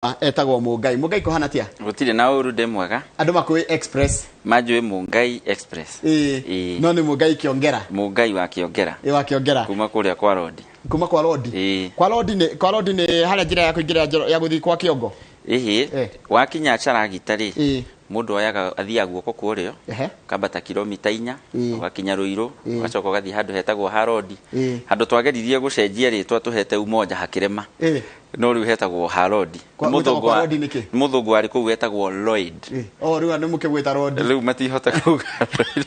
Etagwo Mungai. Mungai, kuhana atia? Gũtirĩ na ũru, ndĩ mwega. Andũ makũĩ Express. Manjũĩ Mungai Express. Ĩĩ, no nĩ Mungai Kĩongera. Mungai wa Kĩongera. Ĩ, wa Kĩongera. Kuma kũrĩa kwa Rodi. Kuma kwa Rodi. Ĩĩ. Kwa Rodi nĩ harĩa njĩra ya kũingĩra ya gũthiĩ kwa Kĩongo. Ĩhĩ. Wakinya Charagita rĩ, mũndũ oyaga athiaga guoko kwa ũrĩo, kambata kilomita 4, ũgakinya Rũirũ, ũgacoka ũgathiĩ handũ hetagwo Harodi, handũ twageririe gũcenjia rĩtwa tũhete Umoja hakĩrema, no rĩu hetagwo Harodi. Gwĩtagwo kwa Rodi nĩkĩ? Nĩ mũthũngũ warĩ kũu wetagwo Lloyd. O rĩu andũ mũkĩgwĩta Rodi. Rĩu matihota kuga Lloyd.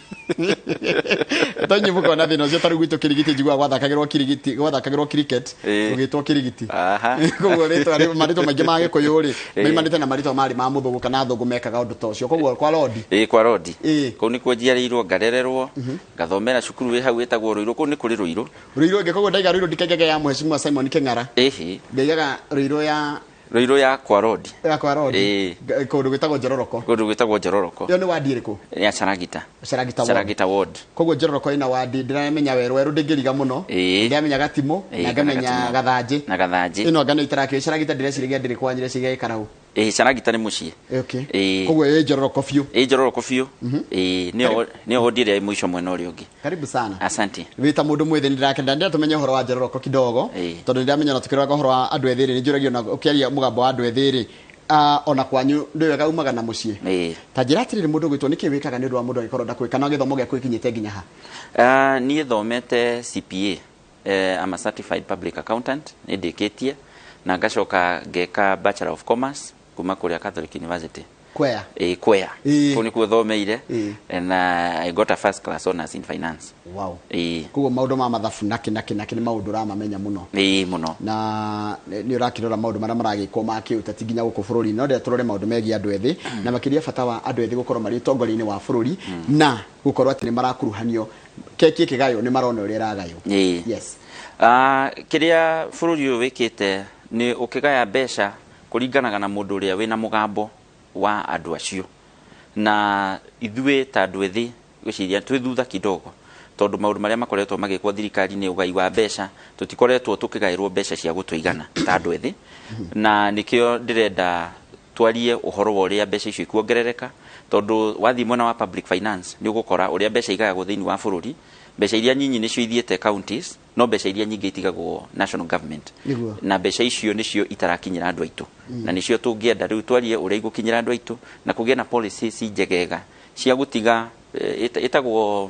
Tonyi mũkona thĩna ũcio, tarĩu gwitũ Kirigiti njiguaga gwathakagĩrwo Kirigiti, gwathakagĩrwo cricket, gũgĩtwo Kirigiti. Koguo rĩtwa marĩtwa maingĩ ma Gĩkũyũ rĩ, maimanĩte na marĩtwa marĩ ma mũthũngũ kana athũngũ mekaga ũndũ ta ũcio. Koguo kwa Rodi. Ĩĩ, kwa Rodi. Kũu nĩkuo njiarĩirwo, ngarererwo, ngathomera cukuru wĩ hau wĩtagwo Rũirũ. Kũu nĩ kũrĩ Rũirũ. Rũirũ ĩngĩ, koguo ndaiga Rũirũ ndikaigaga ya Mheshimiwa Simon Kĩng'ara. Ĩhĩ. Ngaigaga Rũirũ ya Rũirũ ya kwa Rodi. Ya kwa Rodi. Kũndũ gwĩtagwo Njororoko. Kũndũ gwĩtagwo Njororoko. Ĩyo nĩ wadi ĩrĩkũ? Ya Charagita. Charagita ward. Charagita ward. Koguo Njororoko ĩna wadi ndĩramenya werũ werũ ndĩngĩriga mũno. Ndĩramenya Gatimũ na ngamenya Gatimũ. Gathanjĩ. Na Gathanjĩ. Ĩno anga nĩ itarakĩũĩ. Charagita ndĩreciragia ndĩrĩ kwanyu, ndĩreciragia ĩ Karau. Ĩĩ, Charagita nĩ mũciĩ. Koguo ĩ Njororoko biũ. Ĩĩ, Njororoko biũ. Ĩĩ, nĩyo wodi ĩrĩa ĩ mũico mwena ũrĩa ũngĩ. Karibu sana. Asante. Wĩ ta mũndũ mwĩthĩ, nĩndĩrakenda ndĩra tũmenye ũhoro wa Njororoko kidogo, tondũ nĩndĩramenya ona tũkĩroraga ũhoro wa andũ ethĩ rĩ, nĩnjũragio ona ũkĩaria mũgambo wa andũ ethĩ rĩ, ona kwanyu ndĩ wega umaga na mũciĩ. Ta njĩra atĩrĩrĩ, mũndũ ũgwĩtwo nĩkĩ wĩkaga nĩ ũndũ wa mũndũ angĩkorwo ndakũĩ kana gĩthomo gĩaku gĩkinyĩte nginya ha? Niĩ thomete CPA. I'm a certified public accountant, nĩ ndĩkĩtie na ngacoka ngeka Bachelor of Commerce kuma kũrĩa Catholic University. Kwea. Ĩ, Kwea. Kũu nĩkuo thomeire, and I got a first class honors in finance. Koguo maũndũ ma mathabu nakĩ nakĩ nakĩ nĩ maũndũ ũramamenya mũno. Ĩ, mũno. Na nĩ ũrakĩrora maũndũ marĩa maragĩkwo ma kĩũteti nginya gũkũ bũrũri-inĩ, no ndĩrenda tũrore maũndũ megiĩ andũ ethĩ na makĩria bata wa andũ ethĩ gũkorwo marĩ ũtongoria-inĩ wa bũrũri na gũkorwo atĩ nĩ marakuruhanio keki ĩkĩgaywo, nĩ marona ũrĩa ĩragaywo. Kĩrĩa bũrũri ũyũ wĩkĩte nĩ ũkĩgaya mbeca kũringanaga na mũndũ ũrĩa wĩna mũgambo wa andũ acio, na ithuĩ ta andũ ethĩ gwĩciria twĩ thutha kidogo, tondũ maũndũ marĩa makoretwo magĩkwo thirikari-inĩ, ũgai wa mbeca, tũtikoretwo tũkĩgaĩrwo mbeca cia gũtũigana ta andũ ethĩ, na nĩkĩo ndĩrenda twarie ũhoro wa ũrĩa mbeca icio ikuongerereka, tondũ wathiĩ mwena wa public finance nĩ ũgũkora ũrĩa mbeca igayagwo thĩinĩ wa bũrũri, mbeca iria nyinyi nĩcio ithiĩte counties, no mbeca iria nyingĩ itigagwo national government. Na mbeca icio nĩcio itarakinyĩra andũ aitũ, na nĩcio tũngĩenda rĩu twarie ũrĩa igũkinyĩra andũ aitũ na kũgĩe na policies njegega cia gũtiga ĩtagwo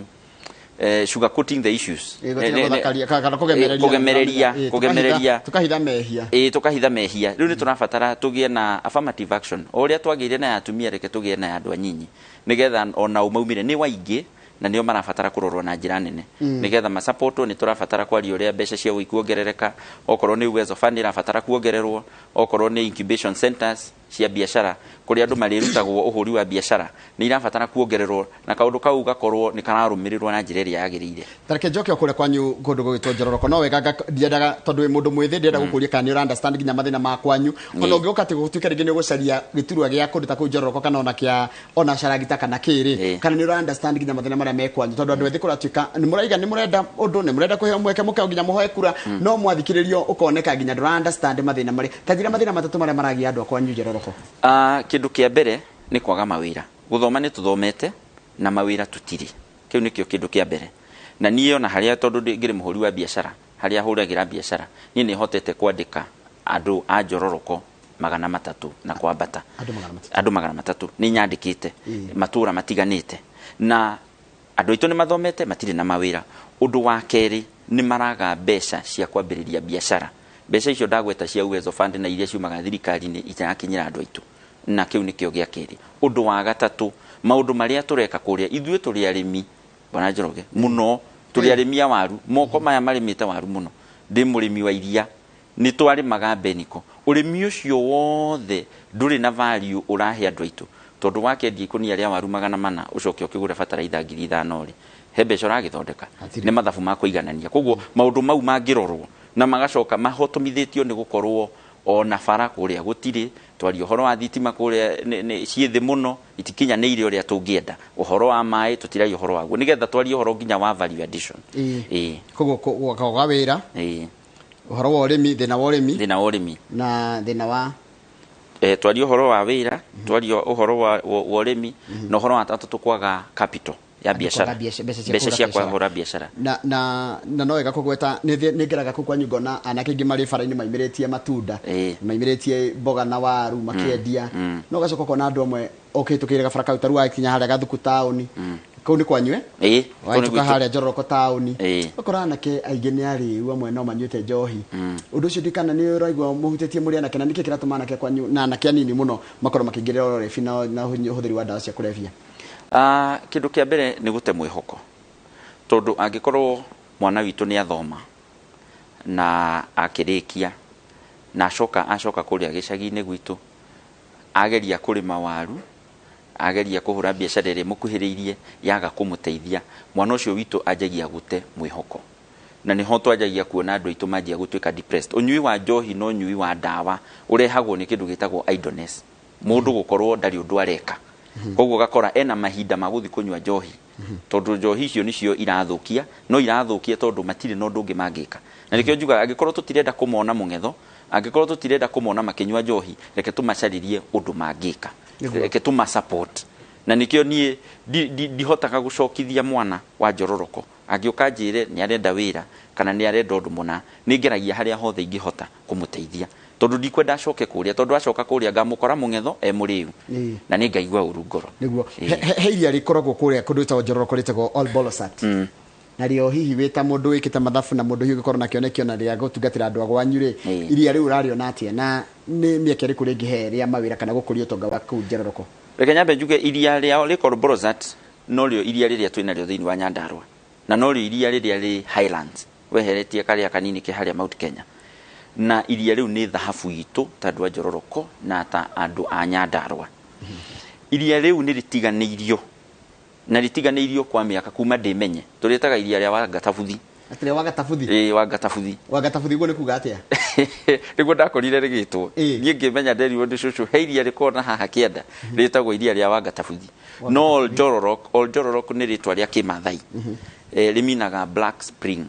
sugar coating the issues. Gũtiga gũthakaria kana kũgemereria. Kũgemereria, kũgemereria. Tukahitha mehia. Ĩĩ, tũkahitha mehia. Rĩu nĩ tũrabatara tũgĩe na affirmative action, o ũrĩa twagĩire na ya atumia, reke tũgĩe na ya andũ anyinyi, nĩgetha onao maumire nĩ waingĩ na nĩo marabatara kũrorwo na njĩra nene nĩgetha masapotwo. Nĩ tũrabatara kwaria ũrĩa mbeca cia ikuongerereka, okorwo nĩ Uwezo Fund ĩrabatara kuongererwo, okorwo nĩ incubation centers cia biacara kũrĩa andũ marĩrutagwo ũhũri wa biacara nĩ irabatara kuongererwo, na kaũndũ kau gakorwo nĩ kararũmĩrĩrwo na njĩra ĩrĩa yagĩrĩire. Tareke njoke o kũrĩa kwanyu kũndũ gũgĩtwo Njororoko. No wega ndiendaga, tondũ wĩ mũndũ mwĩthĩ, ndĩrenda gũkũria kana nĩ ũra understand nginya mathĩna ma kwanyu, ona ũngĩũka atĩ gũtuĩke rĩngĩ nĩ ũgũcaria gĩturwa gĩa kũndũ ta kũu Njororoko kana ona kĩa ona Caragita kana kĩrĩ, kana nĩ ũra understand nginya mathĩna marĩa me kwanyu, tondũ andũ ethĩ kũratuĩka nĩ mũraiga nĩ mũrenda ũndũ, nĩ mũrenda kũheo mweke mũkeo nginya mũhoe kura, no mwathikĩrĩrio ũkoneka nginya ndũra understand mathĩna marĩa. Ta njĩra mathĩna matatũ marĩa maragia andũ a kwanyu Njororoko. Kĩndũ kĩa mbere nĩ kwaga mawĩra. Gũthoma nĩ tũthomete na mawĩra tũtirĩ. Kĩu nĩkĩo kĩndũ kĩa mbere. Na niĩ ona harĩa, tondũ ngĩrĩ mũhũri wa biacara, harĩa hũragĩra biacara, niĩ nĩ hotete kwandĩka andũ a Njororoko 300 na kwambata. Andũ 300. Andũ 300 nĩ nyandĩkĩte matũra matiganĩte, na andũ aitũ nĩ mathomete, matirĩ na mawĩra. Ũndũ wa kerĩ nĩ maraga mbeca cia kwambĩrĩria biacara. Mbeca icio ndagweta cia Uwezo Fund na iria ciumaga thirikari-inĩ itarakinyĩra andũ aitũ, na kĩu nĩkĩo gĩa kerĩ. Ũndũ wa gatatũ, maũndũ marĩa tũreka kũrĩa, ithuĩ tũrĩ arĩmi, bwana Njoroge, mũno tũrĩ arĩmi a waru. Moko maya marĩmĩte waru mũno. Ndĩ mũrĩmi wa iria, nĩ twarĩmaga mbeniko. Ũrĩmi ũcio wothe ndũrĩ na value ũrahe andũ aitũ, tondũ wakĩendia ikũnia rĩa waru 400, ũcoke ũkĩgũre bataraitha 5000 rĩ, he mbeca ũragĩthondeka? Hatirĩ. Nĩ mathabu ma kũiganania. Koguo maũndũ mau mangĩrorwo na magacoka mahotomithĩtio nĩ gũkorwo ona bara kũrĩa gũtirĩ. Twaria ũhoro wa thitima kũrĩa ciĩ thĩ mũno, itikinyanĩire ũrĩa tũngĩenda. Ũhoro wa maĩ tũtiraria ũhoro waguo, nĩgetha twarie ũhoro nginya wa value addition. Koguo kwaga wĩra, ũhoro wa ũrĩmi, thĩna wa ũrĩmi, thĩna wa ũrĩmi, na thĩna wa Twaria ũhoro wa wĩra, twaria ũhoro wa ũrĩmi, na ũhoro wa tatũ kwaga capital ya biacara, mbeca cia mbeca cia kũhũra kũhũra biacara. Na no wega kũgweta nĩ ngeraga kũu kwanyu ngona anake aingĩ marĩ bara-inĩ maimĩrĩtie matunda, maimĩrĩtie mboga na waru makĩendia, no ũgacoka ũkona andũ amwe ũkĩhĩtũkĩire gabara kau tarĩu wakinya harĩa Gathuku taũni, kũu nĩ kwanyu, eh? Ĩĩ, kũu nĩ wahĩtũka gwitũ. Harĩa Njororoko taũni, ũkora anake aingĩ nĩ arĩu, amwe no manyuĩte njohi. Ũndũ ũcio ndikana nĩ ũraigua mũhutĩtie mũrĩ anake, na nĩkĩ kĩratũma anake kwanyu na anake anini mũno makorwo makĩingĩrĩra ũrebi na ũhũthĩri wa ndawa cia kũrebia? Kĩndũ kĩa mbere nĩ gũte mwĩhoko, tondũ angĩkorwo mwana witũ nĩ athoma na akĩrĩkia na acoka kũrĩa gĩcagi-inĩ gwitũ, ageria kũrĩma waru, ageria kũhũra biacara ĩrĩa ĩmũkuhĩrĩirie, yaga kũmũteithia, mwana ũcio witũ anjagia gũte mwĩhoko, na nĩho twanjagia kuona andũ aitũ manjia gũtuĩka depressed. Ũnyui wa njohi na ũnyui wa ndawa ũrehagwo nĩ kĩndũ gĩtagwo idleness, mũndũ gũkorwo ndarĩ ũndũ areka. Koguo ũgakora ena mahinda ma gũthiĩ kũnyua njohi, tondũ njohi icio nĩcio irathũkia, no irathũkia tondũ matirĩ na ũndũ ũngĩ mangĩka. Na nĩkĩo njugaga angĩkorwo tũtirenda kũmona mũng'etho, angĩkorwo tũtirenda kũmona makĩnyua njohi, reke tũmacarĩrie ũndũ mangĩka, reke tũma support. Na nĩkĩo niĩ ndihotaga gũcokithia mwana wa Njororoko angĩũka njĩre nĩ arenda wĩra kana nĩ arenda ũndũ mũna. Nĩ ngeragia harĩa hothe ingĩhota kũmũteithia, tondũ ndikwenda acoke kũrĩa, tondũ acoka kũrĩa ngamũkora mũng'etho e mũrĩu, na nĩ ngaigua ũru ngoro. Nĩguo. He iria rĩkoragwo kũrĩa kũndũ gwĩtagwo Njororoko rĩtagwo Ol Bolosat, na rĩo hihi wĩ ta mũndũ wĩkĩte mathabu na mũndũ hihi ũngĩkorwo na kĩoneki ona rĩa gũtungatĩra andũ a gwanyu rĩ, iria rĩu ũrarĩona atĩa, na nĩ mĩeke ĩrĩkũ rĩngĩhe rĩa mawĩra kana gũkũria ũtonga wa kũu Njororoko? Reke nyambe njuge iria rĩao rĩ Ol Bolosat norĩo iria rĩrĩa twĩnarĩo thĩinĩ wa Nyandarua, na norĩo iria rĩrĩa rĩ Highlands weheretie karĩa kanini ke harĩa Mount Kenya. Na iria rĩu nĩ thahabu itũ ta andũ a Njororoko na ta andũ a Nyandarua. Iria rĩu nĩ rĩtiganĩirio, na rĩtiganĩirio kwa mĩaka kuma ndĩmenye. Tũrĩtaga iria rĩa Wangatabuthi. Atĩ rĩa Wangatabuthi? Ĩĩ, Wangatabuthi. Wangatabuthi guo nĩ kuga atĩa? Nĩguo ndakorire rĩgĩtwo. Niĩ ngĩmenya nderirwo nĩ cũcũ he iria rĩkoragwo na haha kĩanda rĩtagwo iria rĩa Wangatabuthi. No Ol Njororok nĩ rĩtwa rĩa Kĩmathai. Rĩminaga Black Spring.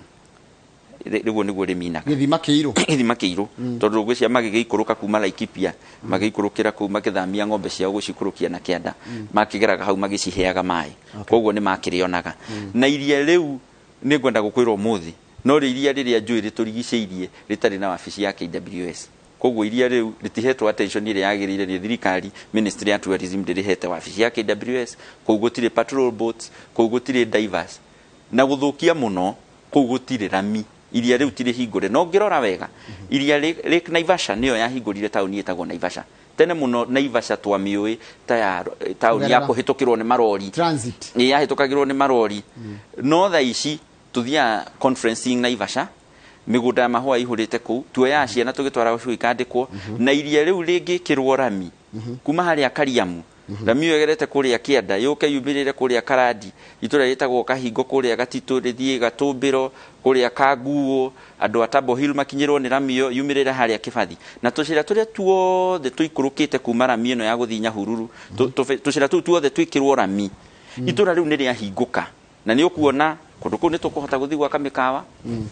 Rĩguo nĩguo rĩminaga. Gĩthima kĩirũ. Gĩthima kĩirũ. Tondũ ngwĩciria magĩgĩikũrũka kuma Laikipia, magĩikũrũkĩra kũu makĩthamia ng'ombe ciao gũcikũrũkia na kĩanda, makĩgeraga hau magĩciheaga maĩ. Koguo nĩ makĩrĩonaga. Na iria rĩu nĩ ngwenda gũkwĩra ũmũthĩ, no rĩ iria rĩrĩa njũĩ rĩtũrigicĩirie rĩtarĩ na wabici ya KWS. Koguo iria rĩu rĩtihetwo attention ĩrĩa yagĩrĩire nĩ thirikari. Ministry ya Tourism ndĩrĩhete wabici ya KWS. Kũu gũtirĩ patrol boats, kũu gũtirĩ divers. Na gũthũkia mũno, kũu gũtirĩ rami. Iria rĩu tirĩ hingũre. No ngĩrora wega, iria Lake Naivasha nĩyo yahingũrire taũni ĩtagwo Naivasha. Tene mũno Naivasha twamĩũĩ ta ya taũni ya Kũgerera. kũhĩtũkĩrwo nĩ marori. Transit. Nĩ yahĩtũkagĩrwo nĩ marori. No thaa ici tũthiaga conferencing Naivasha, mĩgũnda ya mahũa ĩihũrĩte kũu, tuoyaga ciana tũgĩtwara cukuru ikandĩkwo, na iria rĩu rĩngĩkĩrwo rami kuma harĩa Kariamu, rami ĩyo ĩgerete kũrĩa kĩanda, yũke yumĩrĩre kũrĩa Karandi, itũra rĩtagwo Kahingo kũrĩa Gatitũ, rĩthiĩ Gatũmbĩro kũrĩa Kanguo, andũ a Table Hill makinyĩrwo nĩ rami ĩyo yumĩrĩre harĩa Kĩbathi. Na tũcĩra tũrĩa tuothe tũikũrũkĩte kuma rami ĩno ya gũthiĩ Nyahururu, tũcĩra tũu tuothe twĩkĩrwo rami. Itũra rĩu nĩ rĩahingũka, na nĩ ũkuona kũndũ kũu nĩ tũkũhota gũthiĩ gwaka mĩkawa.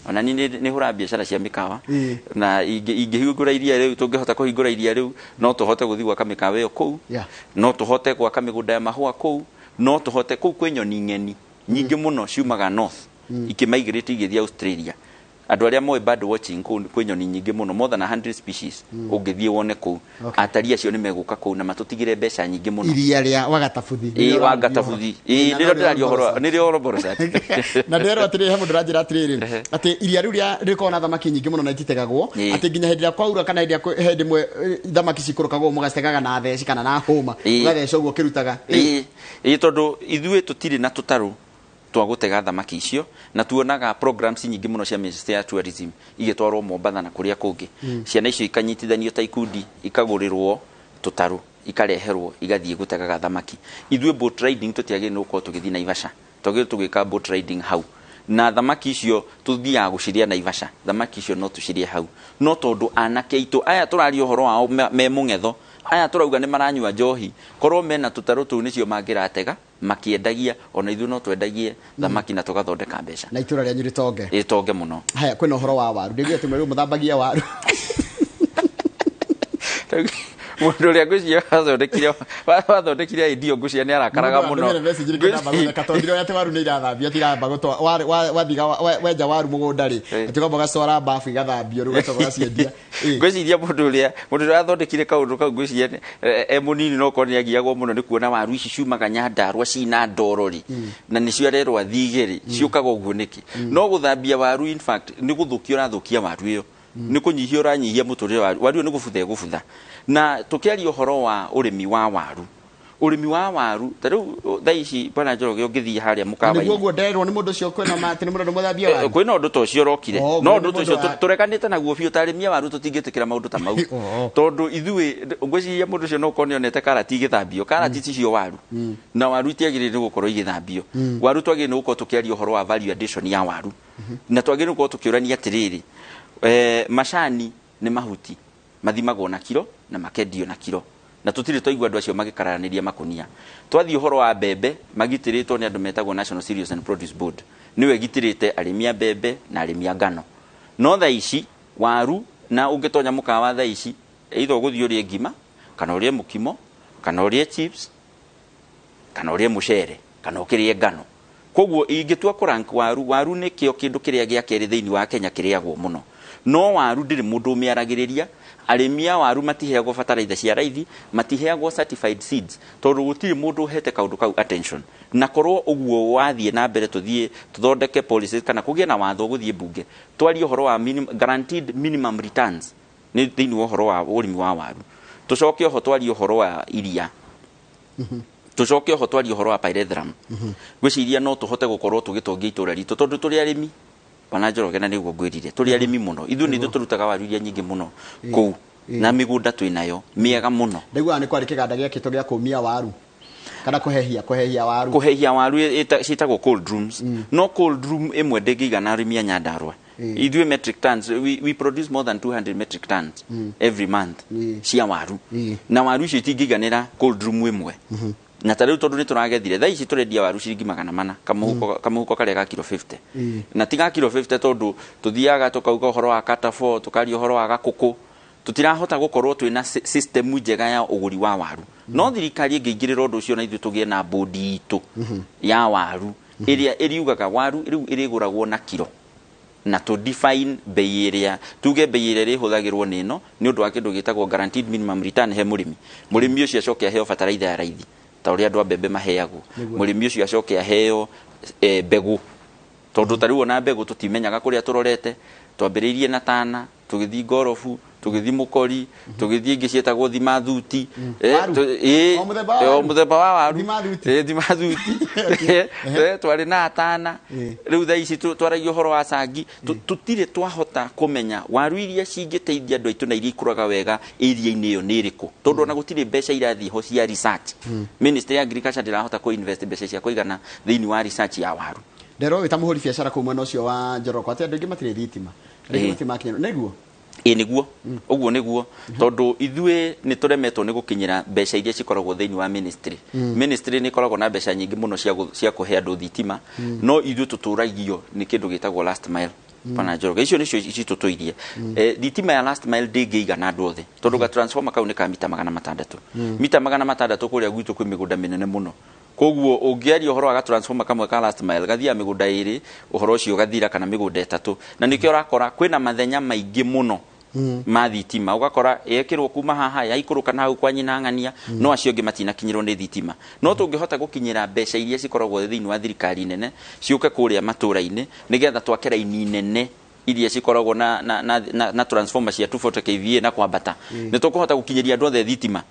Ona niĩ nĩ hũraga biacara cia mĩkawa. Na ingĩhingũra iria rĩu, tũngĩhota kũhingũra iria rĩu, no tũhote gũthiĩ gwaka mĩkawa ĩyo kũu. No tũhote gwaka mĩgũnda ya mahũa kũu. No tũhote kũu kwĩ nyoni ng'eni nyingĩ mũno ciumaga north, ikĩmaigĩrĩte igĩthiĩ Australia. Andũ arĩa moĩ bird watching, kũu kwĩ nyoni nyingĩ mũno, more than 100 species ũngĩthiĩ wone kũu. Atari acio nĩ megũka kũu na matũtigĩre mbeca nyingĩ mũno. Iria rĩa Wagatabuthi. Ĩĩ, Wangatabuthi. Ĩĩ, nĩrĩo ndĩraria ũhoro, nĩrĩo Ol Bolosat. Na ndĩrerwo atĩrĩrĩ, he mũndũ ũranjĩra atĩrĩrĩ, atĩ iria rĩu rĩkoragwo na thamaki nyingĩ mũno na ititegagwo, atĩ nginya hĩndĩ ĩrĩa kwaura kana hĩndĩ ĩrĩa hĩndĩ ĩmwe, thamaki cikũrũkagwo mũgacitegaga na theci kana na hũma, ũgatheca ũguo ũkĩrutaga. Ĩĩ, tondũ ithuĩ tũtirĩ na tũtarũ twa gũtega thamaki icio, na tuonaga programs nyingĩ mũno cia Ministry ya Tourism igĩtwarwo Mombatha na kũrĩa kũngĩ. Ciana icio ikanyitithanio ta ikundi, ikagũrĩrwo tũtarũ, ikareherwo, igathiĩ gũtegaga thamaki. Ithuĩ boat riding tũtiagĩrĩirwo nĩ gũkorwo tũgĩthiĩ Naivasha, twagĩrĩirwo tũgĩka boat riding hau, na thamaki icio tũthiaga gũcirĩa Naivasha, thamaki icio no tũcirĩe hau. No tondũ anake aitũ aya tũraria ũhoro wao me mũng'etho, aya tũrauga nĩ maranyua njohi, korwo mena tũtarũ tũu nĩcio mangĩratega makĩendagia, ona ithuĩ no twendagie thamaki na tũgathondeka mbeca. Na itũra rĩanyu rĩtonge. Rĩtonge mũno. Haya, kwĩna ũhoro wa waru. Ndĩguo atĩ mweri mũthambagia waru. Mũndũ ũrĩa ngwĩciria wathondekire idea, ngwĩciria nĩ arakaraga mũno. Katondire atĩ waru nĩ irathambio, atiramba gũtwa wathiga wenja waru mũgũnda rĩ, atĩ ũkamba ũgacitwara bafu igathambio, rĩu ũgacoka ũgaciendia. Ngwĩciria mũndũ ũrĩa wathondekire kaũndũ kau, ngwĩciria e mũnini no korwo nĩ agiagwo mũno nĩ kuona waru ici ciumaga Nyandarua cina ndoro rĩ, na nĩcio arerwo athige rĩ, ciũkaga ũguo nĩkĩ? No gũthambia waru, in fact, nĩ gũthũkia ũrathũkia waru ĩyo, nĩ kũnyihia ũranyihia mũtũrĩre waru. Waru ĩyo nĩ gũbutha ĩgũbutha. Na tũkĩaria ũhoro wa ũrĩmi wa waru, ũrĩmi wa waru ta rĩu thaa ici, bwana Njoroge, ũngĩthiĩ harĩa Na nĩguo mũkawa-inĩ ũguo nderwo nĩ mũndũ ũcio kwĩna ma atĩ nĩ mũndũ mũthambia waru. Kwĩna ũndũ ta ũcio ũrokire. Oh, No gwĩ ũndũ ta mũndũ ũcio tũreganĩte naguo biũ. Ta arĩmi a waru tũtingĩtĩkĩra maũndũ ta mau, tondũ ithuĩ ngwĩciria mũndũ ũcio no ũkorwo nĩonete karati igĩthambio. Karati ticio waru, na waru itiagĩrĩire nĩ gũkorwo igĩthambio. Waru twagĩrĩire nĩ gũkorwo tũkĩaria ũhoro wa value addition ya waru, na twagĩrĩire nĩ gũkorwo tũkĩũrania atĩrĩrĩ, macani nĩ mahuti mathimagwo na kiro na makendio na kiro, na tũtirĩ twaigua andũ acio magĩkararanĩria makũnia. Twathiĩ ũhoro wa mbembe, magitĩrĩtwo nĩ andũ metagwo National Cereals and Produce Board, nĩwe ĩgitĩrĩte arĩmi a mbembe na arĩmi a ngano. No thaa ici waru, na ũngĩtonya mũkawa thaa ici, either ũgũthiĩ ũrĩe ngima, kana ũrĩe mũkimo, kana ũrĩe chips, kana ũrĩe mũcere, kana ũkĩrĩe ngano. Koguo ingĩtua kũrank waru, waru nĩkĩo kĩndũ kĩrĩa gĩa kerĩ thĩinĩ wa Kenya kĩrĩagwo mũno, no waru ndĩrĩ mũndũ ũmĩaragĩrĩria. Arĩmi a waru matiheagwo bataraitha cia raithi, matiheagwo certified seeds, tondũ gũtirĩ mũndũ ũhete kaũndũ kau attention. Na korwo ũguo wathiĩ na mbere, tũthiĩ tũthondeke policies kana kũgĩe na watho gũthiĩ mbunge, twarie ũhoro wa guaranteed minimum returns nĩ thĩinĩ wa ũhoro wa ũrĩmi wa waru. Tũcoke oho twarie ũhoro wa iria, tũcoke oho twarie ũhoro wa pyrethrum, ngwĩciria no tũhote gũkorwo tũgĩtongia itũra ritũ, tondũ tũrĩ arĩmi, bwana Njoroge, na nĩguo ngwĩrire tũrĩ arĩmi mũno. Ithuĩ nĩ ithuĩ tũrutaga waru iria nyingĩ mũno kũu, na mĩgũnda twĩnayo mĩega mũno. Ndaiguaga nĩ kwarĩ kĩganda gĩakĩtwo gĩa kũmia waru kana kũhehia waru. Kũhehia waru ciĩtagwo cold rooms, no cold room ĩmwe ndĩngĩigana arĩmi a Nyandarua. Ithuĩ metric tons, we produce more than 200 metric tons every month cia waru, na waru icio itingĩiganĩra cold room ĩmwe. Na ta rĩu tondũ nĩ tũragethire, thaa ici tũrendia waru ciringi 400 kamũhuko, kamũhuko karĩa ga kiro 50, na ti ga kiro 50, tondũ tũthiaga tũkauga ũhoro wa katabo, tũkaria ũhoro wa gakũkũ, tũtirahota gũkorwo twĩna system njega ya ũgũri wa waru. No thirikari ĩngĩingĩrĩra ũndũ ũcio na ithuĩ tũgĩe na bodi itũ ya waru ĩrĩa ĩriugaga waru rĩu ĩrĩgũragwo na kiro, na tũ define bei ĩrĩa, tuge bei ĩrĩa ĩrĩhũthagĩrwo nĩ ĩno, nĩ ũndũ wa kĩndũ gĩtagwo guaranteed minimum return he mũrĩmi. Mũrĩmi ũcio acoke aheo bataraitha ya raithi ta ũrĩa andũ a mbembe maheagwo. Mũrĩmi ũcio acoke aheo mbegũ, tondũ ta rĩu ona mbegũ tũtimenyaga kũrĩa tũrorete. Twambĩrĩirie na tana, tũgĩthiĩ ngorobu, tũgĩthiĩ mũkori, tũgĩthiĩ ingĩ ciĩtagwo thimathuti. Waru? O mũthemba wa O waru? mũthemba wa waru. Thimathuti? Thimathuti. Twarĩ na atana, rĩu thaa ici twaragia ũhoro wa cangi. Tũtirĩ twahota kũmenya waru iria cingĩteithia andũ aitũ na iria ikũraga wega area-inĩ ĩyo nĩ ĩrĩkũ, tondũ ona gũtirĩ mbeca irathiĩ ho cia research. Ministry ya Agriculture ndĩrahota kũ invest mbeca cia kũigana thĩinĩ wa research ya waru. Nderwo wĩ ta mũhũri biacara kũu mwena ũcio wa Njoroko atĩ andũ aingĩ matirĩ thitima, andũ aingĩ matirĩ makinyĩrwo, nĩguo? Ĩ, nĩguo ũguo nĩguo, tondũ ithuĩ nĩ tũremetwo nĩ gũkinyĩra mbeca iria cikoragwo thĩinĩ wa ministry. Ministry nĩ ĩkoragwo na mbeca nyingĩ mũno cia kũhe andũ thitima, no ithuĩ tũtũragio nĩ kĩndũ gĩtagwo last mile. Bwana Njoroge, icio nĩcio citũtũirie. Thitima ya last mile ndĩngĩigana andũ othe, tondũ ga transformer kau nĩ ka mita 600, mita 600. Kũrĩa gwitũ kwĩ mĩgũnda mĩnene mũno, koguo ũngĩaria ũhoro wa ga transformer kamwe ka last mile gathiaga mĩgũnda ĩrĩ, ũhoro ũcio ũgathira, kana mĩgũnda ĩtatũ. Na nĩkĩo ũrakora kwĩna mathenya maingĩ mũno ma thitima, ũgakora yekĩrwo kuma haha yaikũrũka na hau kwa nyina ng'ania, no acio angĩ matinakinyĩrwo nĩ thitima. No tũngĩhota gũkinyĩra mbeca iria cikoragwo thĩinĩ wa thirikari nene ciũke kũrĩa matũra-inĩ, nĩgetha twake raini nene iria cikoragwo na transformer cia 240 kVA na kwambata, nĩ tũkũhota gũkinyĩria andũ othe thitima,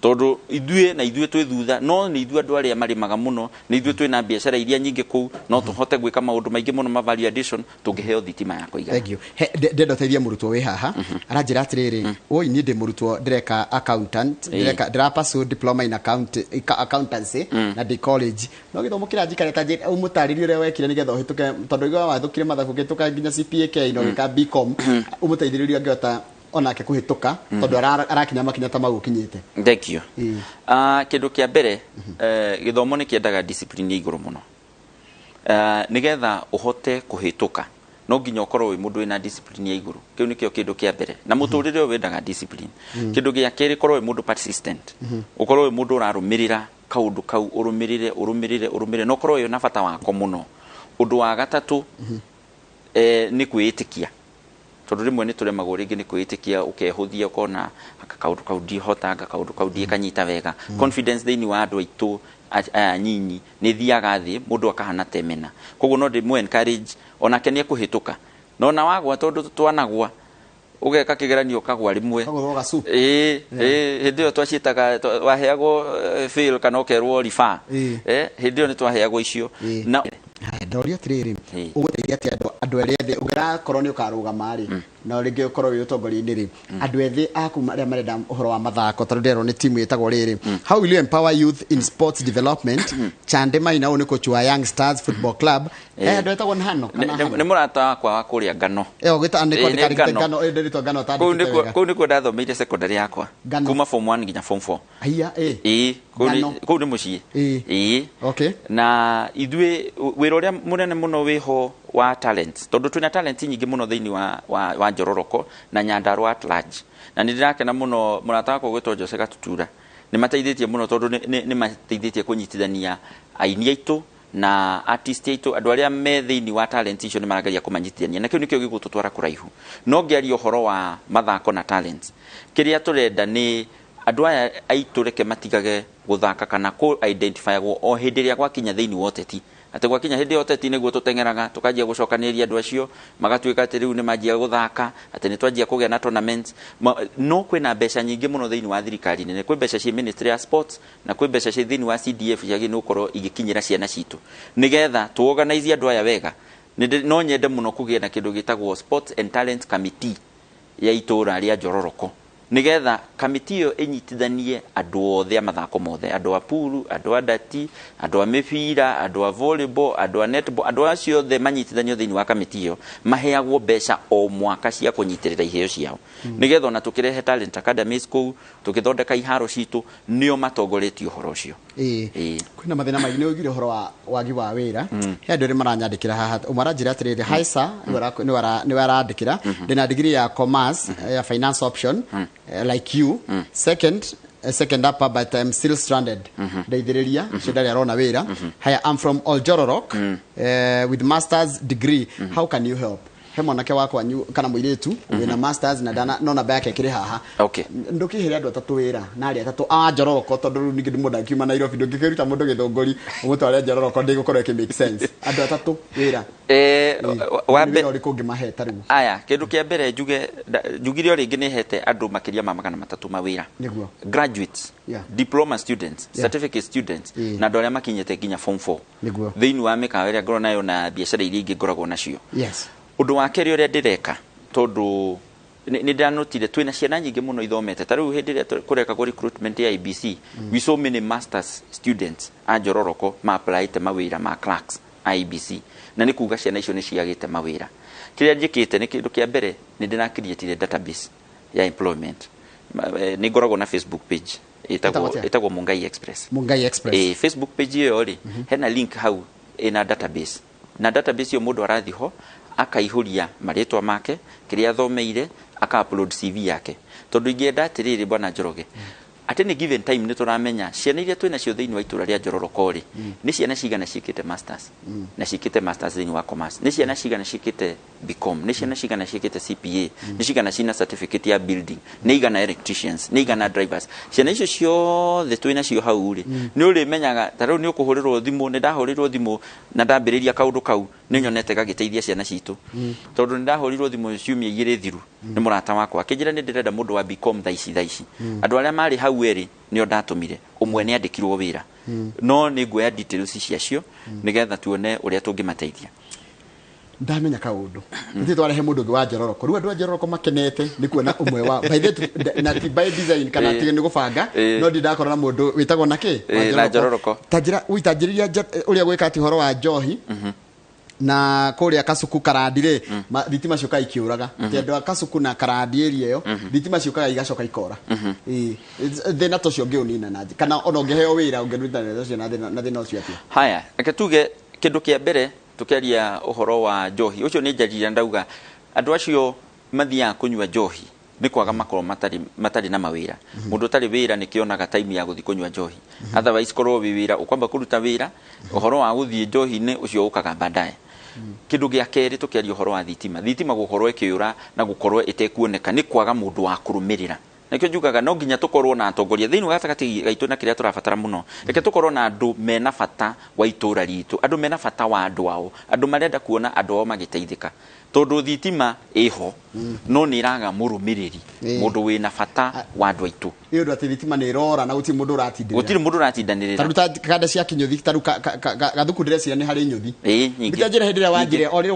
tondũ ithuĩ na ithuĩ twĩ thutha. No nĩ ithuĩ andũ arĩa marĩmaga mũno, nĩ ithuĩ twĩna biacara iria nyingĩ kũu, no tũhote gwĩka maũndũ maingĩ mũno ma value addition tũngĩheo thitima ya kũigana. Thank you. He, ndenda ũteithie mũrutwo wĩ haha, aranjĩra atĩrĩrĩ, oi, niĩ ndĩ mũrutwo, ndĩreka accountant, ndĩreka ndĩra pursue diploma in accountancy na ndĩ college, no gĩthomo kĩranjikara. Ta ũmũtarĩrie ũrĩa wekire nĩgetha ũhĩtũke, tondũ igua wathũkire mathabu, ũkĩhĩtũka nginya CPAK na ũgĩka BCom. Ũmũteithĩrĩrie angĩhota onake kũhĩtũka, tondũ arakinya makinya ta mau ũkinyĩte. Thank you. Kĩndũ kĩa mbere, gĩthomo nĩ kĩendaga discipline ya igũrũ mũno, nĩgetha ũhote kũhĩtũka. No nginya ũkorwo wĩ mũndũ wĩna discipline ya igũrũ. Kĩu nĩkĩo kĩndũ kĩa mbere, na mũtũrĩre ũyũ wendaga discipline. Kĩndũ gĩa kerĩ, korwo wĩ mũndũ persistent, ũkorwo wĩ mũndũ ũrarũmĩrĩra kaũndũ kau, ũrũmĩrĩre, ũrũmĩrĩre, ũrũmĩrĩre, na ũkorwo wĩna bata wako mũno. Ũndũ wa gatatũ, nĩ kwĩĩtĩkia, tondũ rĩmwe nĩ tũremagwo rĩngĩ nĩ kwĩĩtĩkia, ũkehũthia, ũkona aka kaũndũ kau ndihota, anga kaũndũ kau ndiĩkanyita wega. Confidence thĩinĩ wa andũ aitũ aya nyinyi nĩ thiaga thĩ, mũndũ akahana temena. Koguo no ndĩmũ encourage, onake nĩ ekũhĩtũka, na ona wagwa, tondũ twanagwa, ũgeka kĩgeranio ũkagwa rĩmwe. Kagũrwo gacup. Ĩĩ, hĩndĩ ĩyo twaciĩtaga waheagwo fail kana ũkerwo refer. Hĩndĩ ĩyo nĩ twaheagwo icio. Na Haya, ndoria atiriri, ũgũteithia atĩa andũ arĩa ethĩ ũngĩrakorwo nĩ ũkarũgama rĩ, na rĩngĩ ũkorwo wĩ ũtongoria-inĩ rĩ, andũ ethĩ a kuma arĩa marenda ũhoro wa mathako, tondũ nderwo nĩ timu ĩtagwo rĩrĩ, how will you empower youth in sports development? Chande Maina, ũyũ nĩ coach wa Young Stars Football Club. Andũ etagwo nĩ Hano kana Hano? Nĩ mũrata wakwa wa kũrĩa Ngano. Ũgĩta nĩ Ĩĩ, kwandĩka nĩ rĩngĩ Ngano. Ngano, ndĩrĩtwo Ngano Kũu atandĩkĩte wega. Kũu nĩkuo ndathomeire secondary yakwa. Ngano. Kuma form 1 nginya form 4. Haiya, ĩ. Ĩĩ, Ngano. kũu nĩ mũciĩ. Ĩĩ. Na ithuĩ wĩra ũrĩa mũnene mũno wĩho wa talent, tondũ twĩna talent nyingĩ mũno thĩinĩ wa Njororoko na Nyandarua at large, na nĩ ndĩrakena mũno mũrata wakwa ũgwĩtwo Jose Gatutura, nĩ mateithĩtie mũno, tondũ nĩ mateithĩtie kũnyitithania aini aitũ na artist aitũ. Andũ arĩa me thĩinĩ wa talent icio nĩ marageria kũmanyitithania, na kĩu nĩkĩo gĩgũtũtwara kũraihu. No ngĩaria ũhoro wa mathako na talent, kĩrĩa tũrenda nĩ andũ aya aitũ reke matigage gũthaka kana kũ identifyagwo o hĩndĩ ĩrĩa gwakinya thĩinĩ wa ũteti, atĩ gwakinya hĩndĩ ya ũteti nĩguo tũteng'eraga tũkanjia gũcokanĩrĩria andũ acio, magatuĩka atĩ rĩu nĩ manjia gũthaka, atĩ nĩ twanjia kũgĩa na tournaments. No kwĩna mbeca nyingĩ mũno thĩinĩ wa thirikari nene, kwĩ mbeca ciĩ Ministry ya Sports na kwĩ mbeca ciĩ thĩinĩ wa CDF ciagĩrĩirwo nĩ gũkorwo igĩkinyĩra ciana citũ, nĩgetha tũ organize andũ aya wega. No nyende mũno kũgĩe na kĩndũ gĩtagwo Sports and Talent Committee ya itũra rĩa Njororoko, nĩgetha kamĩtĩ ĩyo ĩnyitithanie andũ othe a mathako mothe, andũ a puru, andũ a ndati, andũ a mĩbira, andũ a volleyball, andũ a netball, andũ acio othe manyitithanio thĩinĩ wa kamĩtĩ ĩyo, maheagwo mbeca o mwaka cia kũnyitĩrĩra iheo ciao, nĩgetha ona tũkĩrehe talent academies kũu, tũkĩthondeka iharo citũ, nĩo matongoretie ũhoro ũcio. Kwĩna mathĩna maingĩ, nĩ ũigire ũhoro wa wagi wa wĩra. He andũ erĩ maranyandĩkĩra haha, ũmwe aranjĩra atĩrĩrĩ, hi sir, nĩwe arandĩkĩra, ndĩna degree ya commerce, ya finance option, like you, second upper, but I'm still stranded, ndeithĩrĩria. Ũcio ndarĩ arona wĩra. Haya, I'm from Oljororok, with masters degree, how can you help? He mwanake wa kwanyu kana mũirĩtu wĩna masters na ndana no namba yake ĩkĩrĩ haha. Ndũkĩhere andũ atatũ wĩra na arĩa atatũ a Njororoko, tondũ rĩu ningĩ mũndũ akiuma Nairobi, ndũngĩkĩruta mũndũ Gĩthũngũri ũmũtware Njororoko, ndĩgũkorwo ĩkĩ make sense. Andũ atatũ wĩra. Wa Nĩ wĩra ũrĩkũ ũngĩmahe ta rĩu? Aya, kĩndũ kĩa mbere njuge, njugire o rĩngĩ, nĩ hete andũ makĩria ma 300 mawĩra. Graduates, diploma students, certificate students, na andũ arĩa makinyĩte nginya form 4. Thĩinĩ wa mĩkawa ĩrĩa ngoragwo nayo na biacara iria ingĩ ngoragwo nacio. Ũndũ wa kerĩ ũrĩa ndĩreka, tondũ nĩ ndĩranotire twĩna ciana nyingĩ mũno ithomete, ta rĩu hĩndĩ ĩrĩa kũrekagwo recruitment ya IBC, we saw many masters students a Njororoko ma applyte mawĩra ma clerks a IBC, na nĩ kuga ciana icio nĩ ciagĩte mawĩra. Kĩrĩa njĩkĩte nĩ, kĩndũ kĩa mbere, nĩ ndĩra-create database ya employment. Nĩ ngoragwo na Facebook page Ĩtagwo ĩtagwo atĩa? Ĩtagwo Mungai Express. Mungai Express. Facebook page ĩyo rĩ, hena link hau ĩna database, na database ĩyo mũndũ arathiĩ ho akaihũria marĩtwa make, kĩrĩa athomeire, aka upload CV yake, tondũ ingĩenda atĩrĩrĩ, bwana Njoroge, at any given time nĩ tũramenya ciana iria twĩ nacio thĩinĩ wa itũra rĩa Njororoko rĩ, nĩ ciana cigana ciĩkĩte masters na ciĩkĩte masters thĩinĩ wa commerce, nĩ ciana cigana ciĩkĩte BCom, nĩ ciana cigana ciĩkĩte CPA, nĩ cigana cina certificate ya building, nĩ igana electricians, nĩ igana drivers. Ciana icio ciothe twĩ nacio hau rĩ, nĩ ũrĩmenyaga. Ta rĩu nĩ ũkũhũrĩrwo thimũ, nĩ ndahũrĩrwo thimũ na ndambĩrĩria kaũndũ kau, nĩ nyonete gagĩteithia ciana citũ, tondũ nĩ ndahũrirwo thimũ ciumia 2 thiru nĩ mũrata wakwa, akĩnjĩra nĩ ndĩrenda mũndũ wa BCom thaa ici thaa ici. Andũ arĩa marĩ hau erĩ nĩo ndatũmire, ũmwe nĩ andĩkirwo wĩra, no nĩ nguoya details ciacio nĩgetha tuone ũrĩa tũngĩmateithia. Ndamenya kaundu tuthi twarehe mundu ungi wa Njororoko. Riu andu a Njororoko makenete ni kuona umwe wa, by the way, na ti by design kana ti ni gubanga, no ndi ndakora na mundu witagwo na ki? Na Njororoko. Ta njira uitanjiriria uria gwika ati uhoro wa njohi na kuria Kasuku Karandi ri, thitima ciukaga ikiuraga, ti andu a Kasuku na Karandi area iyo, thitima ciukaga igacoka ikora. Ĩĩ, thĩna ta ũcio ũngĩũnina na kana ona ũngĩheo wĩra ũngĩruta ũcio na thĩna ũcio atĩa? Haya, reke tuge kĩndũ kĩa mbere Tukiaria ũhoro wa njohi ũcio, nĩ njarire ndauga andũ acio mathiaga kũnyua njohi nĩ kwaga makorwo matarĩ na mawĩra. Mũndũ ũtarĩ wĩra nĩkĩonaga time ya gũthiĩ kũnyua njohi. Otherwise korwo wĩ wĩra, ũkwamba kũruta wĩra, ũhoro wa gũthiĩ njohi-inĩ ũcio ũkaga baadaye. Kĩndũ gĩa kerĩ, tũkĩaria ũhoro wa thitima, thitima gũkorwo ĩkĩũra na gũkorwo ĩtekuoneka nĩ kwaga mũndũ wa kũrũmĩrĩra. Nakĩo njugaga no nginya tũkorwo na atongoria thĩinĩ wa gatagatĩ gaitũ, na kĩrĩa tũrabatara mũno, reke tũkorwo na andũ mena bata wa itũra ritũ, andũ mena bata wa andũ ao, andũ marenda kuona andũ ao magĩteithĩka, tondũ thitima ĩho no nĩ ĩraga mũrũmĩrĩri, mũndũ wĩna bata wa andũ aitũ. Nĩ ũndũ atĩ thitima nĩ ĩrora na gũtirĩ mũndũ ũratindĩrĩra. Gũtirĩ mũndũ ũratindanĩrĩra. Tarĩu ta kanda cia Kinyũthi, tarĩu Gathuku, ndĩreciria nĩ harĩ Nyũthi. Ĩĩ, nyingĩ. Mbita njĩra hĩndĩ ĩrĩa wanjire o rĩrĩ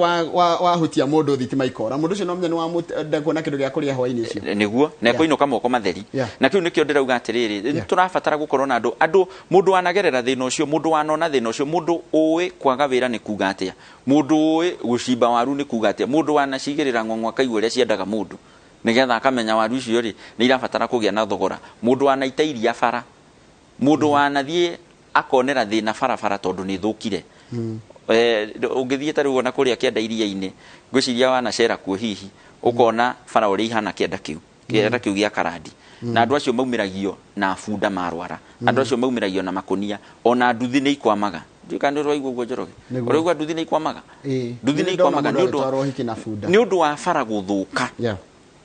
wahutia mũndũ thitima ikora, mũndũ ũcio no menya nĩ wamũkuona kĩndũ gĩa kũrĩa hwaĩ-inĩ ũcio. Nĩguo na ekũinũka moko matheri. Na kĩu nĩkĩo ndĩrauga atĩrĩrĩ, tũrabatara gũkorwo na andũ, mũndũ wanagerera thĩna ũcio, mũndũ wanona thĩna ũcio, mũndũ ũĩ kwaga wĩra nĩ kuga atĩa, mũndũ ũĩ gũcimba waru nĩ kuga atĩa, mũndũ wanacigĩrĩra ng'ong'o akaigua ũrĩa ciendaga mũndũ nĩgetha akamenya waru icio rĩ nĩ irabatara kũgĩa na thogora, mũndũ wanaita iria bara, mũndũ wanathiĩ akonera thĩna barabara tondũ nĩ thũkire. Ũngĩthiĩ ta rĩu ona kũrĩa kĩanda iria-inĩ, ngwĩciria wanacera kuo hihi, ũkona bara ũrĩa ihana kĩanda kĩu gĩa Karandi, na andũ acio maumĩragio na bunda marwara, andũ acio maumĩragio na makũnia, ona nduthi nĩ ikwamaga. Ndiũĩ kana nĩ ũraigua ũguo, Njoroge? Nĩguo. Ũraigua nduthi nĩ ikwamaga? Ĩĩ. Nduthi nĩ Nĩ ndona ikwamaga mũndũ nĩ ũndũ agĩtwarwo ũhiki na bunda. Nĩ ũndũ wa bara gũthũka.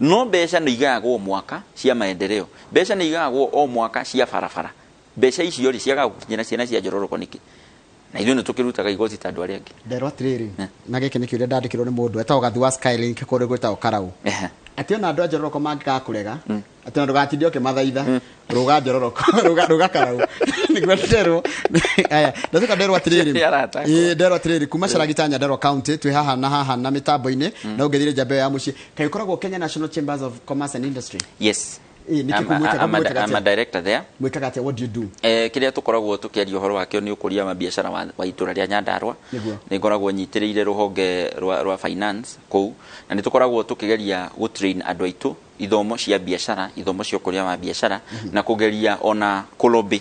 No mbeca nĩ igayagwo o mwaka cia maendeleo, mbeca nĩ igayagwo o mwaka cia barabara. Mbeca icio rĩ ciagaga gũkinyĩra ciana cia Njororoko nĩkĩ? Na ithuĩ nĩ tũkĩrutaga igoti ta andũ arĩa angĩ. Nderwo atĩrĩrĩ, na gĩkĩ nĩ kĩũria ndandĩkĩrwo nĩ mũndũ etagwo Gathu wa Skylink kũndũ gwĩtagwo Karau, atĩ ona andũ a Njororoko mangĩgakũrega, atĩ ona ndũgatinde ũkĩmathaitha, rũga Njororoko, rũga Karau nĩguo nderwo. Aya, ndacoka nderwo atĩrĩrĩ. Nĩ arata akwa. Ĩĩ, nderwo atĩrĩrĩ, kuma Caragita, Nyandarua County, twĩ haha na haha na mĩtambo-inĩ na ũngĩthire njamba ĩyo ya mũciĩ kaĩ ũkoragwo Kenya National Chambers of Commerce and Industry. Yes. Ĩĩ, nĩkĩ kũu mwĩkaga? Mwĩkaga I'm a atĩa? director there. Mwĩkaga atĩa? What do you do? Kĩrĩa tũkoragwo tũkĩaria ũhoro wakĩo nĩ ũkũria wa biacara wa itũra rĩa Nyandarua. Nĩ ngoragwo nyitĩrĩire rũhonge rwa finance kũu, na nĩ tũkoragwo tũkĩgeria gũtrain andũ aitũ ithomo cia biacara, ithomo cia ũkũria wa biacara, na kũgeria ona kũlobby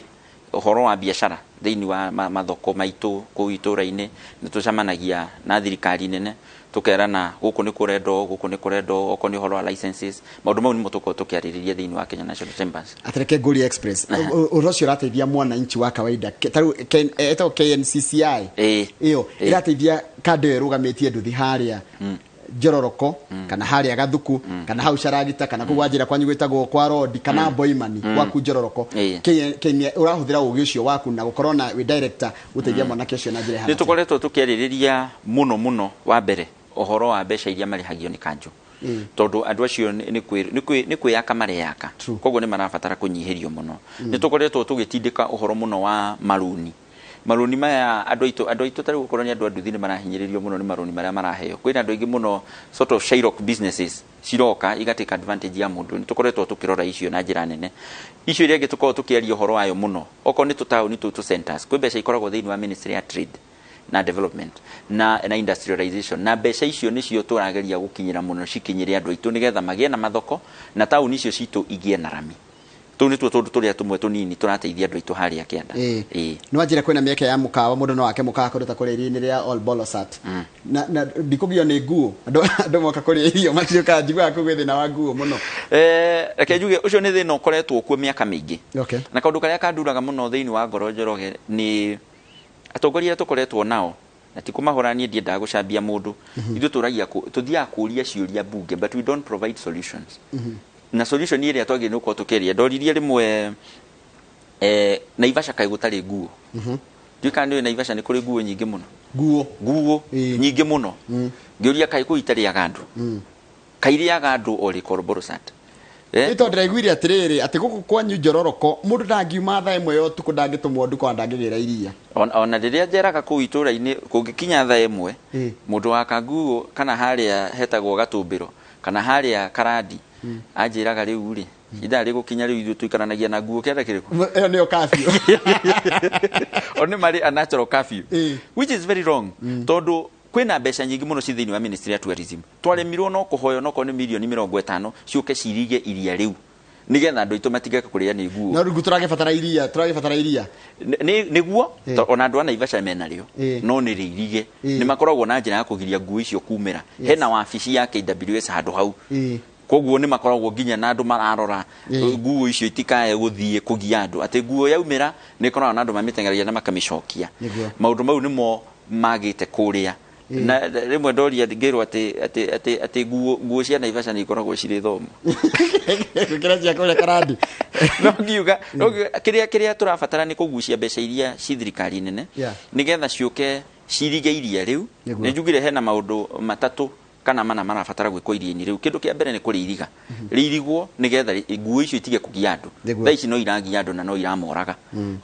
ũhoro wa biacara thĩinĩ wa mathoko maitũ kũu itũra-inĩ. Nĩ tũcemanagia na thirikari nene, tũkerana gũkũ nĩ kũrendwo, gũkũ nĩ kũrendwo, okorwo nĩ ũhoro wa licenses, maũndũ mau nĩmo tũkoragwo tũkĩarĩrĩria thĩinĩ wa Kenya National Chambers. Atereke ngũrie express, ũhoro ũcio ũrateithia mwananchi wa kawaida. Ta rĩu ĩtagwo KNCCI, ĩyo ĩrateithia kanda ĩyo ĩrũgamĩtie nduthi harĩa Njororoko kana harĩa Gathuku kana hau Caragita kana kũu wanjĩra kwanyu gwĩtagwo kwa Rodi kana Boimani gwaku Njororoko. Ũrahũthĩra ũgĩ ũcio waku na gũkorwo na wĩ director gũteithia mwanake ũcio na njĩra ĩhana Nĩ atĩa? Tũkoretwo tũkĩarĩrĩria mũno mũno, wa mbere ũhoro wa mbeca iria marĩhagio nĩ kanjũ, tondũ andũ acio nĩ kwĩyaka mareyaka. Koguo nĩ marabatara kũnyihĩrio mũno. Nĩ tũkoretwo tũgĩtindĩka ũhoro mũno wa marũni maya andũ aitũ tarĩu okorwo nĩ andũ a nduthi nĩ marahinyĩrĩrio mũno nĩ marũni marĩa maraheo. Kwĩna andũ aingĩ mũno, sort of shylock businesses ciroka igatake advantage ya mũndũ. Nĩ tũkoretwo tũkĩrora icio na njĩra nene. Icio iria ingĩ tũkoragwo tũkĩaria ũhoro wayo mũno, okorwo nĩ tũtaũni tũu tũ centers, kwĩ mbeca ikoragwo thĩinĩ wa Ministry ya Trade na Development na Industrialization, na mbeca icio nĩcio tũrageria gũkinyĩra mũno, cikinyĩre andũ aitũ nĩgetha magĩe na mathoko na taũni icio citũ igĩe na rami. Tũu nĩtuo tũndũ tũrĩa tũmwe tũnini tũrateithia andũ aitũ harĩa kĩanda. Ĩĩ. Nĩ wanjĩra kwĩna mĩeke ya mũkawa, mũndũ no ake mũkawa kũndũ ta kũrĩa iria-inĩ rĩa Ol Bolosat, na ndikũgio nĩ nguo, andũ moka kũrĩa irio matiũkaga, njiguaga kũu gwĩ thĩna wa nguo mũno. Reke njuge ũcio nĩ thĩna ũkoretwo kuo mĩaka mĩingĩ. Na kaũndũ karĩa kanduraga mũno thĩinĩ wa ngoro, Njoroge, nĩ atongoria arĩa tũkoretwo nao, na ti kũmahũra, niĩ ndiendaga gũcambia mũndũ. Ithuĩ tũragia tũthiaga kũria ciũria bunge, but we don't provide solutions. Na solution ĩrĩa twagĩrĩirwo nĩ gũkorwo tũkĩaria, ndoririe rĩmwe Naivasha kaĩ gũtarĩ nguo. Ndiũĩ kana nĩũĩ Naivasha nĩ kũrĩ nguo nyingĩ mũno. Nguo? Nguo nyingĩ mũno. Ngĩũria kaĩ kũu itarĩaga andũ, kairĩaga andũ orĩ Korborosat, eh? Nĩ tondũ ndĩraiguire atĩrĩrĩ, atĩ gũkũ kwanyu Njororoko mũndũ ndangiuma thaa 1 ya ũtukũ, ndangĩtũmwo nduka ona ndangĩgĩra iria. Ona rĩrĩa njeraga kũu itũra-inĩ, kũngĩkinya thaa 1, mũndũ wa kanguo kana harĩa hetagwo Gatũmbĩro kana harĩa Karandi anjĩraga rĩu rĩ ithaa rĩgũkinya rĩu ithuĩ tũikaranagia na nguo kĩanda kĩrĩkũ. Ĩyo nĩyo curfew. O nĩ marĩ a natural curfew, which is very wrong, tondũ kwĩna mbeca nyingĩ mũno ci thĩinĩ wa Ministry ya Tourism. Twaremirwo no kũhoywo nokorwo nĩ mirioni 50 ciũke cirige iria rĩu. Nigetha andũ aitũ matigeke kũrĩa nĩ nguo. No rĩu tũragĩbatara iria, tũragĩbatara iria. Nĩguo ona andũ a Naivasha menarĩo, no nĩ rĩirige. Nĩ makoragwo na njĩra ya kũgiria nguo icio kumĩra. Hena wabici ya KWS handũ hau. Koguo nĩ makoragwo nginya na andũ mararora nguo icio itikae gũthiĩ kũgia andũ, atĩ nguo yaumĩra nĩ ĩkoragwo na andũ mamĩteng'eragia na makamĩcokia. Maũndũ mau nĩmo magĩte kũrĩa. Na rĩmwe ndoria ngĩrwo atĩ nguo cia Naivasha nĩ ikoragwo cirĩ thomo. Gũkĩra cia kũrĩa Karandi. No ngiuga kĩrĩa tũrabatara nĩ kũgucia mbeca iria ci thirikari nene, nĩgetha ciũke cirige iria rĩu. Nĩ njugire hena maũndũ matatũ kana mana marabatara gwĩkwo iria-inĩ rĩu. Kĩndũ kĩa mbere nĩ kũrĩiriga. Rĩirigwo nĩgetha nguo icio itige kũgia andũ. Thaa ici no iragia andũ na no iramoraga.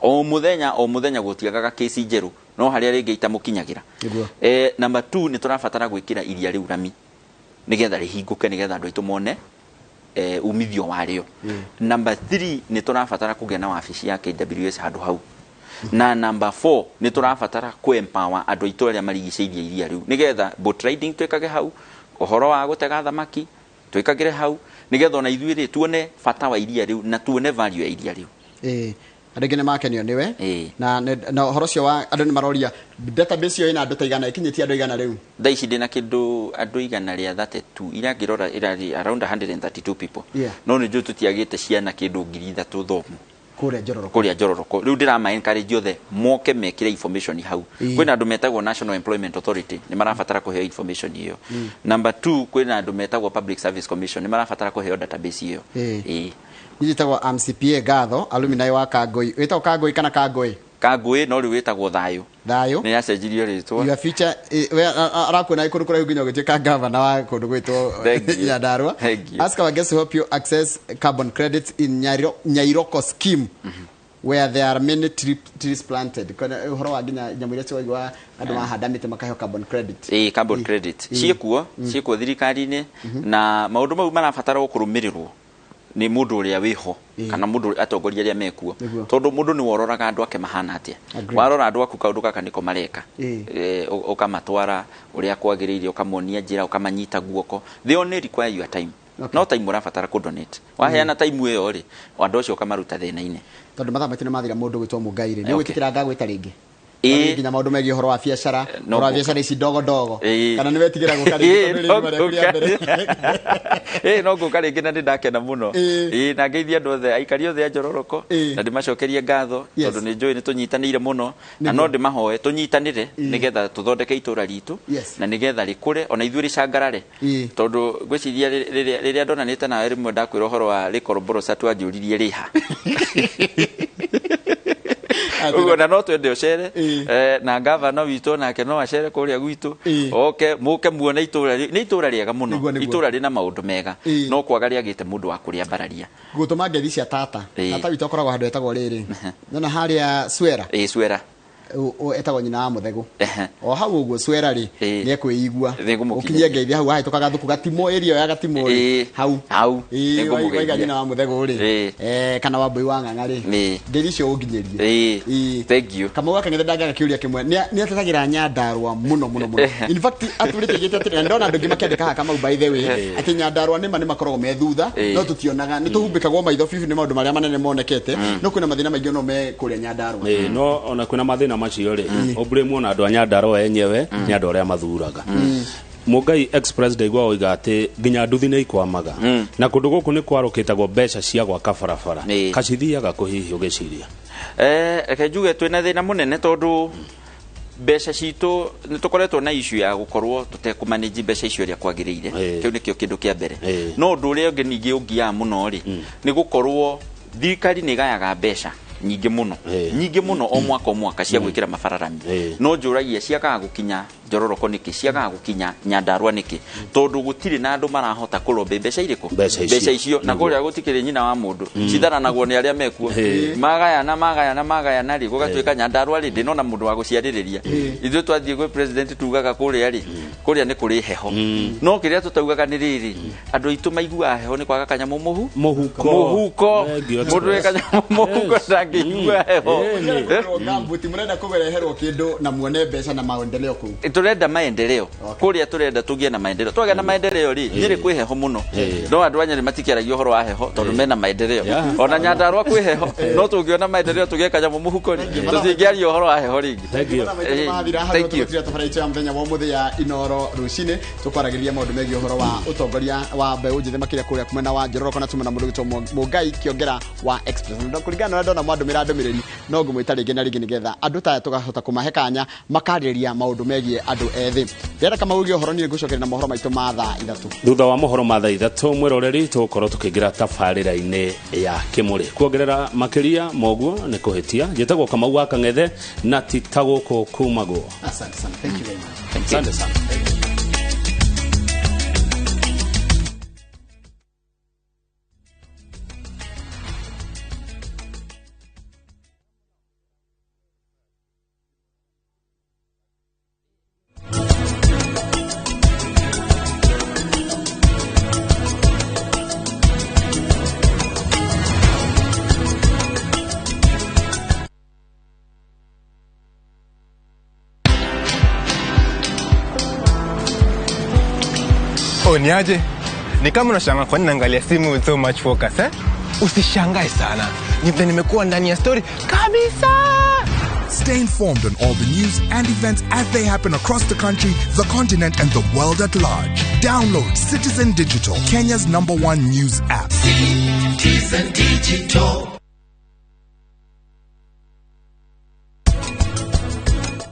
O mũthenya gũtiagaga kesi njerũ, no harĩa rĩngĩ itamũkinyagĩra. Number 2 nĩ tũrabatara gwĩkĩra iria rĩu rami nĩgetha rĩhingũke, nĩgetha andũ aitũ mone umithio warĩo. Number 3 nĩ tũrabatara kũgĩa na wabici ya KWS handũ hau. Na number 4 nĩ tũrabatara kũ-empower andũ aitũ arĩa marigicĩirie iria rĩu, nĩgetha boat riding twĩkage hau, ũhoro wa gũtega thamaki twĩkagĩre hau, nĩgetha ona ithuĩ rĩ tuone bata wa iria rĩu na tuone value ya iria rĩu. Andũ aingĩ nĩ makenio nĩwe. Na ũhoro ũcio wa andũ nĩ maroria database ĩyo ĩna andũ ta igana, ĩkinyĩtie andũ igana rĩu? Thaa ici ndĩna kĩndũ andũ 132, iria ngĩrora ĩrarĩ around 132 people. No nĩ njũĩ tũtiagĩte ciana kĩndũ 3,000 thomu kũrĩa Njororoko. Kũrĩa Njororoko. Rĩu ndĩrama encourage othe moke mekĩre information hau. Kwĩna andũ metagwo National Employment Authority, nĩ marabatara kũheo information ĩyo. Number 2 kwĩna andũ metagwo Public Service Commission, nĩ marabatara kũheo database ĩyo. Njĩtagwo MCPA Gatho, alumni wa Kangoi. Wĩtagwo Kangoi kana Kangoi? Kangoi no rĩu wĩtagwo Thayũ. Thayũ. Nĩ yacenjirio rĩtwa. Your future, we arakuona kũndũ kũraihu nginya ũgĩtuĩka governor wa kũndũ gwĩtwo Nyandarua. Ask our guest to help you access carbon credits in Nyairoko scheme. Where there are many trees planted. Kana ũhoro wa nginya nyamũ iria ciwaigua andũ mahanda mĩtĩ makaheo carbon credit. Carbon credit. Ciĩkuo, ciĩkuo thirikari-inĩ, na maũndũ mau marabatara kũrũmĩrĩrwo nĩ mũndũ ũrĩa wĩho kana mũndũ atongoria arĩa mekuo, tondũ mũndũ nĩ wororaga andũ ake mahana atĩa. Warora andũ aku kaũndũ gaka nĩko mareka, ũkamatwara ũrĩa kwagĩrĩire, ũkamonia njĩra, ũkamanyita guoko. They only require your time. No time ũrabatara kũ donate. Waheana time ĩyo rĩ, andũ acio ũkamaruta thĩna-inĩ. Tondũ mathaa maitũ nĩ mathira, mũndũ gwĩtwo Mũngai rĩ, nĩ ũgwĩtĩkĩra ngagwĩta rĩngĩ? Nginya maũndũ megiĩ ũhoro wa biacara, ũhoro wa biacara ici ndogo ndogo, kana nĩ wetigĩra gũka rĩngĩ tondũ rĩrĩ rĩu rĩa mbere? No ngũka rĩngĩ na nĩ ndakena mũno. Na ngeithie andũ othe, aikari othe a Njororoko, na ndĩmacokerie ngatho, tondũ nĩ njũĩ nĩ tũnyitanĩire mũno, na no ndĩmahoe tũnyitanĩre nĩgetha tũthondeke itũra ritũ, na nĩgetha rĩkũre ona ithuĩ rĩcangarare. Tondũ ngwĩciria rĩrĩa ndonanĩte nawe rĩmwe ndakwĩra ũhoro wa rĩkoromboroca twanjũririe rĩha. Ũguo na no twende ũcere, na gavana witũ nake no acere kũrĩa gwitũ, oke mũke muone itũra nĩ itũra rĩega mũno, itũra rĩna maũndũ mega, no kwaga rĩagĩte mũndũ wa kũrĩambararia. Gũtũma ngeithi cia tata. Tata witũ akoragwo handũ etagwo rĩrĩ. Nona harĩa Swera. Swera. Etagwo nyina wa Mũthegũ. O hau ũguo Swera rĩ, nĩ ekwĩigua. Ũkinye ngeithi hau wahĩtũka gathuku gatimo area ya gatimo rĩ, hau. Hau. Waiga nyina wa Mũthegũ rĩ, kana wa Mbũi wa Ng'ang'a rĩ, ngeithi icio ũnginyĩrie. Thank you. Kamau gaka ndangĩaga kĩũria kĩmwe. Nĩ atetagĩra Nyandarua mũno mũno mũno. In fact, atũrĩte gĩte atĩrĩ, na ndona andũ angĩ makĩandĩka haha Kamau by the way, atĩ Nyandarua nĩma nĩ makoragwo me thutha, no tũtionaga, nĩ tũhumbĩkagwo maitho biũ nĩ maũndũ marĩa manene monekete, no kwĩna mathĩna maingĩ no me kũrĩa Nyandarua. No ona kwĩna mathĩna macio rĩ, ũblame ona andũ a Nyandarua enyewe nĩ andũ arĩa mathuraga. Mũngai Express ndaigua oiga atĩ nginya nduthi nĩ ikwamaga. Na kũndũ gũkũ nĩ kwarũkĩtagwo mbeca cia gwaka barabara. Kacithiaga kũ hihi ũgĩciria? Reke njuge twĩna thĩna mũnene tondũ mbeca citũ nĩ tũkoretwo na issue ya gũkorwo tũtekũmanage mbeca icio ũrĩa kwagĩrĩire. Kĩu nĩkĩo kĩndũ kĩa mbere. No ũndũ ũrĩa ũngĩ ningĩ ũngiaga mũno rĩ, nĩ gũkorwo thirikari nĩ ĩgayaga mbeca nyingĩ mũno, nyingĩ mũno o mwaka o mwaka cia gwĩkĩra mabararami. No njũragia ciagaga gũkinya Njororoko nĩkĩ, ciagaga gũkinya Nyandarua nĩkĩ, tondũ gũtirĩ na andũ marahota kũromba mbeca irĩkũ, mbeca icio. Na kũrĩa gũtikĩrĩ nyina wa mũndũ, citharanagwo nĩ arĩa mekuo, magayana magayana magayana rĩ, gũgatuĩka Nyandarua rĩ ndĩnona mũndũ wa gũciarĩrĩria. Ithuĩ twathiĩ gwĩ president tugaga kũrĩa rĩ, kũrĩa nĩ kũrĩ heho. No kĩrĩa tũtaugaga nĩ rĩrĩ, andũ aitũ maiguaga heho nĩ kwaga kanyamũ mũhuko, mũhuko, mũndũ wĩ kanyamũ mũhuko ndangĩigua heho. Mũrenda kũreherwo kĩndũ na muone mbeca na maendeleo kũu. Turenda maendeleo kuria turenda tugie na maendeleo twagĩa na maendeleo ri Nyĩrĩ kwĩ heho mũno no andũ a Nyĩrĩ matikĩaragia ũhoro wa heho tondũ mena maendeleo ona Nyandarua kwĩ heho no tũngĩona maendeleo tũgĩe kanyamũ mũhuko rĩ tũtingĩaria ũhoro wa heho rĩngĩ. Thank you. Thank you. Tafara itũ ya mũthenya wa ũmũthĩ ya Inoro rũcinĩ tũkwaragĩrĩria maũndũ megiĩ ũhoro wa ũtongoria wa mbeũ njĩthĩ makĩria kũrĩa mwena wa Njoroko na tuma na mũndũ gwĩtwo Mũngai Kĩongera wa Express. Na kũringana na ũrĩa ndona mwandũmĩra ndũmĩrĩri no ngũmwĩta rĩngĩ na rĩngĩ nĩgetha andũ ta aya tũkahota kũmahe kanya makarĩria maũndũ megiĩ andũ ethĩ. Ndĩrenda kama uge ũhoro niĩ ngũcokeria na mohoro maitũ ma thaa 3. Thutha wa mohoro ma thaa 3 mwĩroreri tũgũkorwo tũkĩingĩra tabarĩra-inĩ ya kĩmũrĩ kuongerera makĩria moguo nĩ kũhĩtia. Njĩtagwo Kamau wa Kang'ethe na ti ta gũkũ kumagwo. Asante sana. Thank you very much. Asante sana. Niaje? Ni kama unashangaa kwa nini naangalia simu with so much focus, eh? Usishangae sana. Ni vile nimekuwa ndani ya story kabisa. Stay informed on all the news and events as they happen across the country, the continent, and the world at large. Download Citizen Digital, Kenya's #1 news app. Citizen Digital.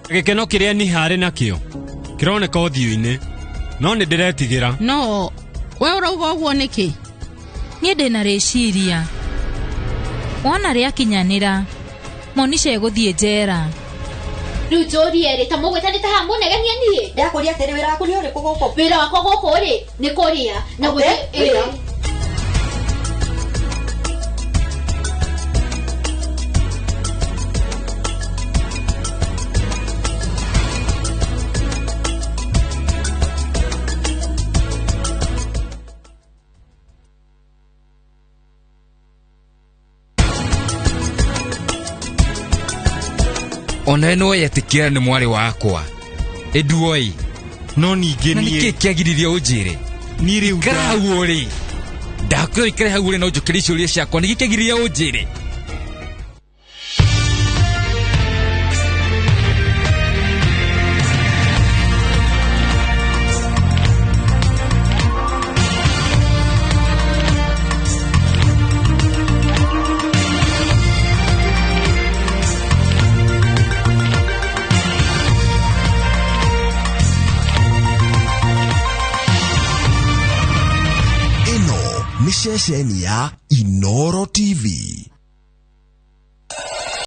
Gĩkeno kĩrĩa ni harĩ nakĩo kĩroneka ũthiũ-inĩ no nĩ ndĩretigĩra. No we ũrauga ũguo nĩkĩ? Niĩ ndĩna rĩciria wona rĩakinyanĩra Monisha egũthiĩ njera. Rĩu njũrie rĩ ta mũgwĩtanĩte haha mũnegenie niĩ? Ndakũria atĩrĩ, wĩra waku nĩ ũrĩkũ gũkũ? Wĩra wakwa gũkũ rĩ nĩ kũrĩa na gũthiĩ. Ona no yetikira ni mwari wakwa eduoi no ningĩ na nĩkĩ kĩagiririe ũnjĩre niĩ rĩu ikara hau ũrĩ ndakwĩra ikare hau ũrĩ na ũnjũkĩrie ciũria ciakwa nĩkĩ kĩagiririe ũnjĩre? Ceceni ya Inoro TV.